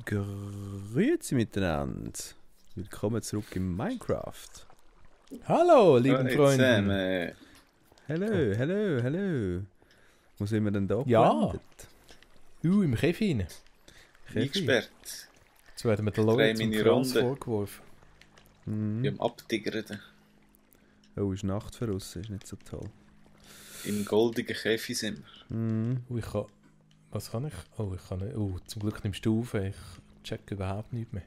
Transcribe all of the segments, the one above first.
Grüezi miteinander. Willkommen zurück im Minecraft. Hallo, lieben Freunde. Hallo. Wo sind wir denn da gelandet? Im Käfig. Eingesperrt. Jetzt werden wir den Leuten zum Kranz vorgeworfen. Beim Abtiggerten. Oh, ist Nacht für uns, ist nicht so toll. Im goldigen Käfig sind wir. Was kann ich? Oh, ich kann nicht. Oh, zum Glück nimmst du auf. Ich check überhaupt nicht mehr.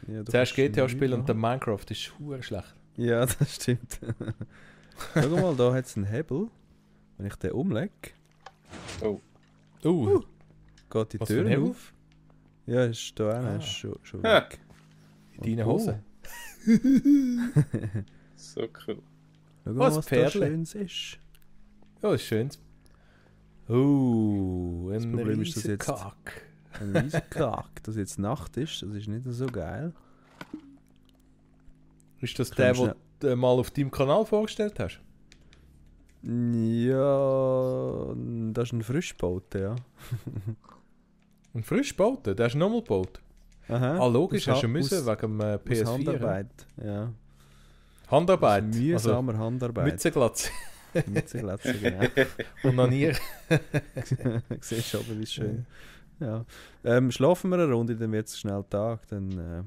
Ja, zuerst GTA spielen und dann Minecraft ist verdammt schlecht. Ja, das stimmt. Schau mal, da hat es einen Hebel. Wenn ich den umlege, geht die Tür auf. Ja, ist da ist schon weg. In deinen Hosen. So cool. Schau mal, was da Schönes ist. Ja, ist schön. Ein Riesenkack. Ein Riesenkack. Dass jetzt Nacht ist, das ist nicht so geil. Ist das der, den du mal auf deinem Kanal vorgestellt hast? Ja, das ist ein Frischbauten, ja. Ein Frischbauten? Der ist nochmal gebaut? Aha. Ah, logisch, hast du müssen wegen dem PS4. Handarbeit, ja. Handarbeit? Mühsamer Handarbeit. Mützeglatze. Mützeglatze, genau. Und noch nie. Siehst du aber, wie schön. Ja. Schlafen wir eine Runde, dann wird es schnell Tag, dann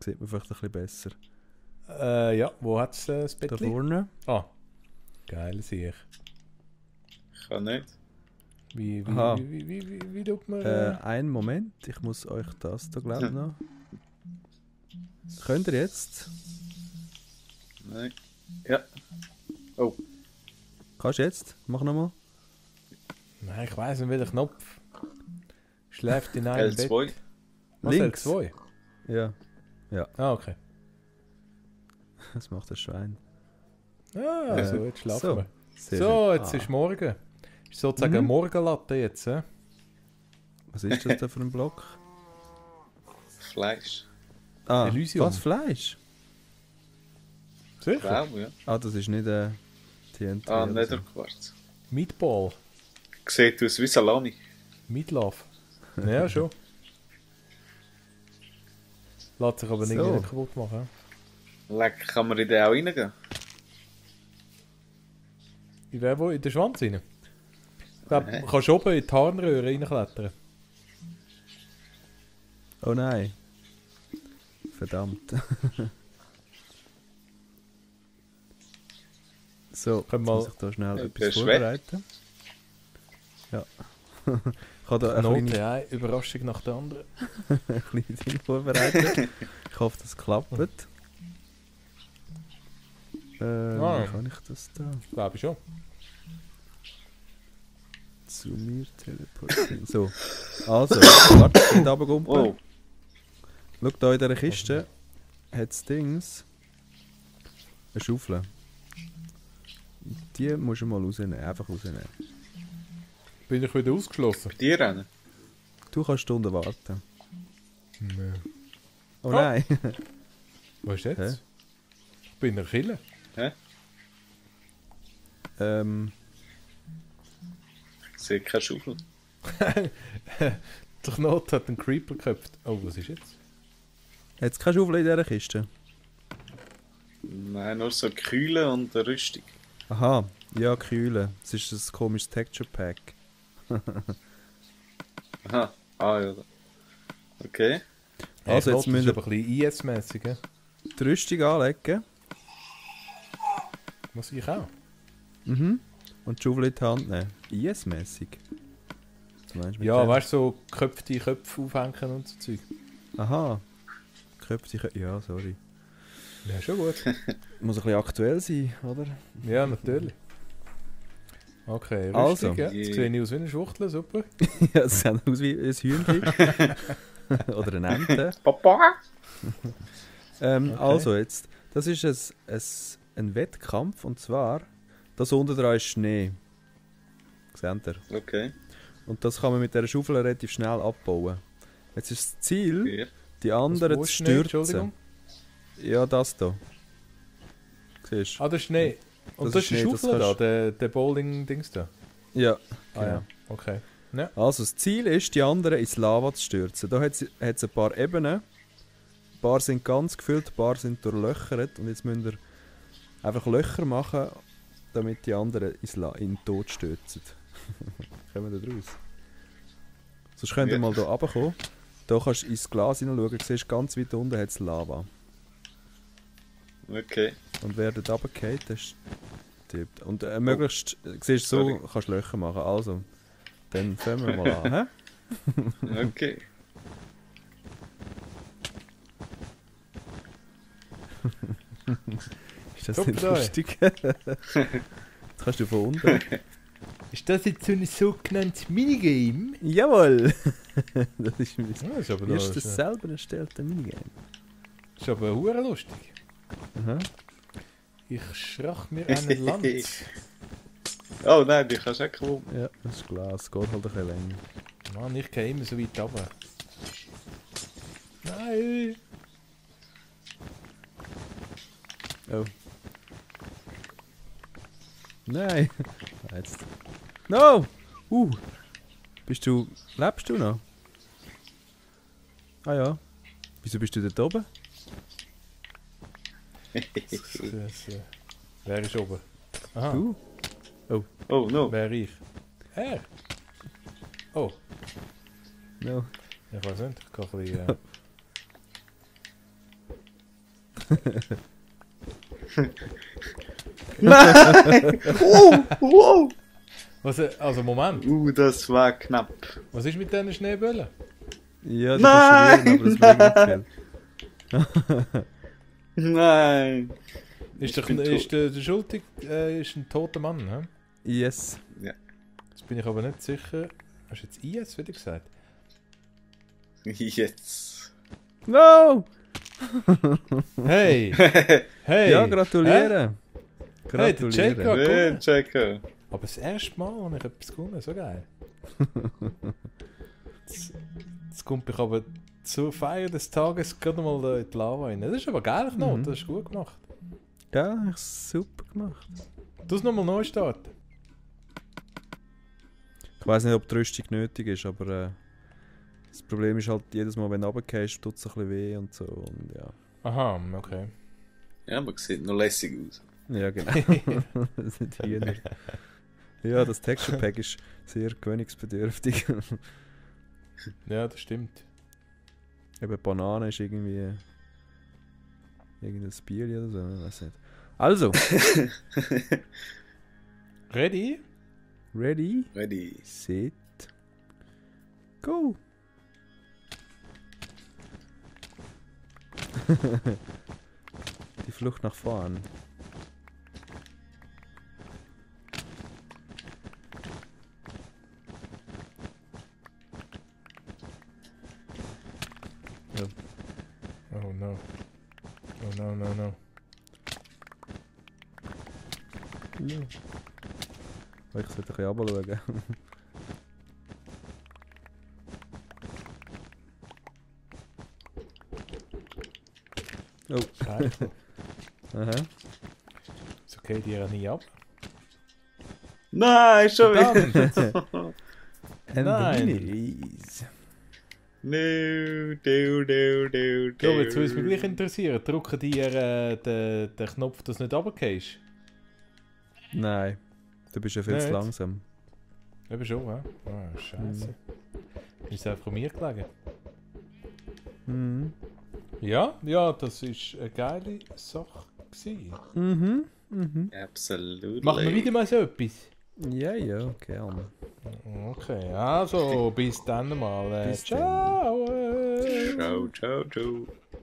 sieht man vielleicht ein bisschen besser. Ja, wo hat es das Bett? Da vorne. Ah, geil sehe ich. Ich kann nicht. Wie tut man... Einen Moment, ich muss euch das da glaube ich noch. Könnt ihr jetzt? Nein. Ja. Oh. Kannst du jetzt? Mach nochmal. Nein, ich weiss nicht, welcher Knopf. Schläft in einem L2. Bett. Was, Links. L2? Ja. Ah, okay. Das macht das Schwein. Ah, so, jetzt schlafen so. wir. Sehr So, schön. jetzt ist morgen. Ist sozusagen eine Morgenlatte jetzt, hä? Was ist das da für ein Block? Fleisch. Ah, Elysium. was? Fleisch? Sicher? Glaube, ja. Ah, das ist nicht TNT. Ah, oder so. Netherquarz. Meatball. Sieht aus wie Salami. Meatloaf. Ja, schon. Lässt sich aber nicht kaputt machen. Leck, kann man in den auch reingehen? In wer wo? In den Schwanz rein? Ich glaube, du kannst oben in die Harnröhre reinklettern. Oh nein. Verdammt. So, Können jetzt wir muss ich da schnell Ja, etwas bist vorbereiten. Ja. Ich habe da eine kleine, Note, Überraschung nach der anderen. ein kleines Ding vorbereitet. Ich hoffe, das klappt. Wie kann ich das da Glaube ich schon. zu mir teleportieren? So, also, warte, ich will runtergumpen. Oh. Schau, da in dieser Kiste hat es Dings. Eine Schaufel. Die musst du mal rausnehmen, einfach rausnehmen. Bin ich wieder ausgeschlossen? Bei dir rennen? Du kannst Stunden warten. Nö. Oh nein. Was ist jetzt? Hä? Ich bin in der Kille. Hä? Ich sehe keine Schaufel. Der Knot hat einen Creeper geköpft. Oh, was ist jetzt? Hat es keine Schaufel in dieser Kiste? Nein, nur so Kühle und eine Rüstung. Aha, ja, Kühle. Es ist ein komisches Texture Pack. Aha. Ah, ja. Okay. Also, jetzt müssen wir... wir aber ein bisschen IS-mässig, he? die Rüstung anlegen. Muss ich auch? Und die Schaufel in die Hand nehmen. IS-mässig. Ja, weißt du, so geköpfte Köpfe aufhängen und so Zeug. Aha. Köpfe, ja, sorry. Ja, schon gut. Muss ein bisschen aktuell sein, oder? Ja, natürlich. Okay, Also. Rüstung, ja. Jetzt sehe ich aus wie eine Schwuchtel, super. Ja, es sieht aus wie ein Hühnchen. Oder eine Ente. Papa! Okay. Also jetzt, das ist ein Wettkampf und zwar, das unten dran ist Schnee. Seht ihr? Okay. Und das kann man mit dieser Schaufel relativ schnell abbauen. Jetzt ist das Ziel, Hier. die anderen Wo zu ist Schnee? stürzen. Entschuldigung. Ja, das hier. Siehst du? Ah, der Schnee. Und Das das ist ist die Schnee, das Schaufel da, kannst- der Bowling-Dings da. Ja, Ah ja, okay. Ja. Also, das Ziel ist, die anderen ins Lava zu stürzen. Da hat es ein paar Ebenen. Ein paar sind ganz gefüllt, ein paar sind durchlöchert. Und jetzt müsst ihr einfach Löcher machen, damit die anderen in den Tod stürzen. Kommen wir da raus? Sonst könnt ihr mal hier runterkommen. Da kannst du ins Glas hineinschauen. Du siehst, ganz weit unten hat es Lava. Okay. Und wer dort runterfällt, das stirbt. Und möglichst, siehst du, so kannst du Löcher machen. Also, dann fangen wir mal an. Hä? Okay. Ist das Top nicht drei. lustig? Jetzt kannst du von unten. Ist das jetzt so ein sogenanntes Minigame? Jawohl! Das ist mein Ja, ist aber erstes selber erstelltes Minigame. ist aber hure lustig. Aha. Ich schrach mir einen Land. Oh nein, die kannst du auch kaum. Ja, das ist Glas. Geht halt ein bisschen länger. Mann, ich gehe immer so weit runter. Nein! Oh. Nein! Jetzt. No! Lebst du noch? Ah ja. Wieso bist du dort oben? Wer ist oben? Aha, Du? Oh no. wer ich? Er? Oh, No. ich weiß nicht, ich kann ein bisschen... Nein! Wow! Was, also Moment, Das war knapp. was ist mit diesen Schneeböllen? Ja, die Nein! bist schwierig, aber das bringt nicht Nein! Ist, Ich bin der Schuldig ist ein toter Mann, hä? viel. Yes. Jetzt bin ich aber nicht sicher. Hast du jetzt IS wieder gesagt? Jetzt. No! Hey! Hey! Ja, gratuliere. Hey, der Jacob. Gratuliere. Hey, Checker. Aber das erste Mal habe ich etwas gewonnen, so geil. Jetzt kommt ich aber zur Feier des Tages gerade mal da in die Lava rein. Das ist aber geil, Knot, das ist gut gemacht. Ja, ich super gemacht. Du musst nochmal neu starten. Ich weiß nicht, ob die Rüstung nötig ist, aber das Problem ist halt, jedes Mal, wenn du runtergehst, tut es ein bisschen weh und so. Und ja. Aha, okay. Ja, aber sieht noch lässig aus. Ja, genau. Das sind Hühner. Ja, das Texture Pack ist sehr gewöhnungsbedürftig. Ja, das stimmt. Eben Banane ist irgendwie irgendein Bier oder so, ich weiß nicht. Also, Ready? ready, Ready. set, go! Die Flucht nach vorn. Oh no. Oh no, no, no. Ja. Ich sollte ein bisschen runterschauen. Oh. Scheiße. Aha. Ist okay, die nie ab. Nein, schon wieder. Verdammt. And Nein. the minis. No, Ja, aber jetzt würde es mich gleich interessieren. Drücken die den Knopf, dass du nicht runtergehst? Nein, du bist ja viel zu Nicht? langsam. Eben schon, hä? Ah, scheiße. Ist einfach von mir gelegen. Mhm. Ja, ja, das war eine geile Sache gewesen. Mhm. Mhm. Absolut. Machen wir wieder mal so etwas? Ja, ja, gerne. Okay, also bis dann mal. Bis Ciao! Ciao, ciao, ciao.